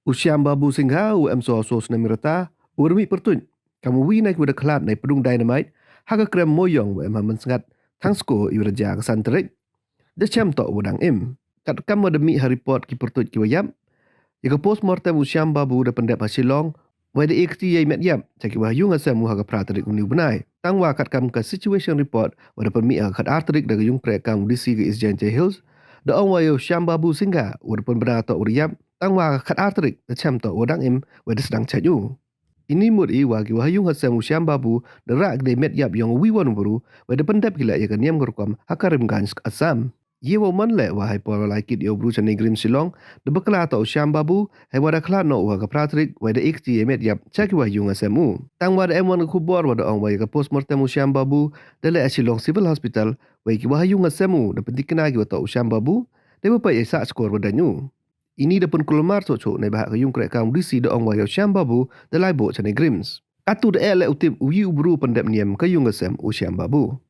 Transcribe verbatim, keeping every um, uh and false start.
U Shyam Babu Singha, u em soo soo snem i rta, u rmih pyrtuit kam u wi na kiwa da khlad nei pdung dynamite ha ka krem Mooiong wa em ha Mynsngat, thang skur iwa da jia ka san tarik. Da chem toh wa dang im. Katkam wa da mih ha report ki pyrtuit kiwa yap, ya ka postmortem u Shyam Babu da pyndep ha Shillong, wei da e kti yei met yap cha kiwa ha yung ha sem u ha ka phra tarik uni u bnai. Tangwa katkam ka situation report wa da pynmih ha ka khatar tarik da ka yungkrehkaam u D C ka East Jaintia Hills, da ong wa ya u Shyam Babu Singha wa da pynbna toh u da yap, tangwa ha ka khatar tarik da chem toh wa dang im, wei da sdang chait u. Ini mut i wa kiwa ha yung ha sem u Shyam Babu da rah ki da i met yap yong u wi won u bru, wei da pyndep ki leh ya ka niam ka rukom ha Karimganj, Assam. Ye wow man leh wa heipor wa lai kit ya u bru cha NEIGRIHMS Shillong, da bakla toh u Shyam Babu heiwa da khlad noh u ha ka phra tarik, wei da e kti yei met yap cha kiwa ha yung ha sem u. Tangwa da em won ka khubor wa da ong wa ya ka postmortem u Shyam Babu da leh ha Shillong Civil Hospital, wei kiwa ha yung ha sem u da pyntikna kiwa toh u Shyam Babu deiwa pait yei sah skur wa dang u. Ini da pynkulmar chooh chooh neibhah ka yungkrehkaam u D C da ong wa ya u Shyam Babu da lai booh cha NEIGRIHMS. Katu da eh leh u tip u wi u bru pyndep niam ka yung ka sem u Shyam Babu.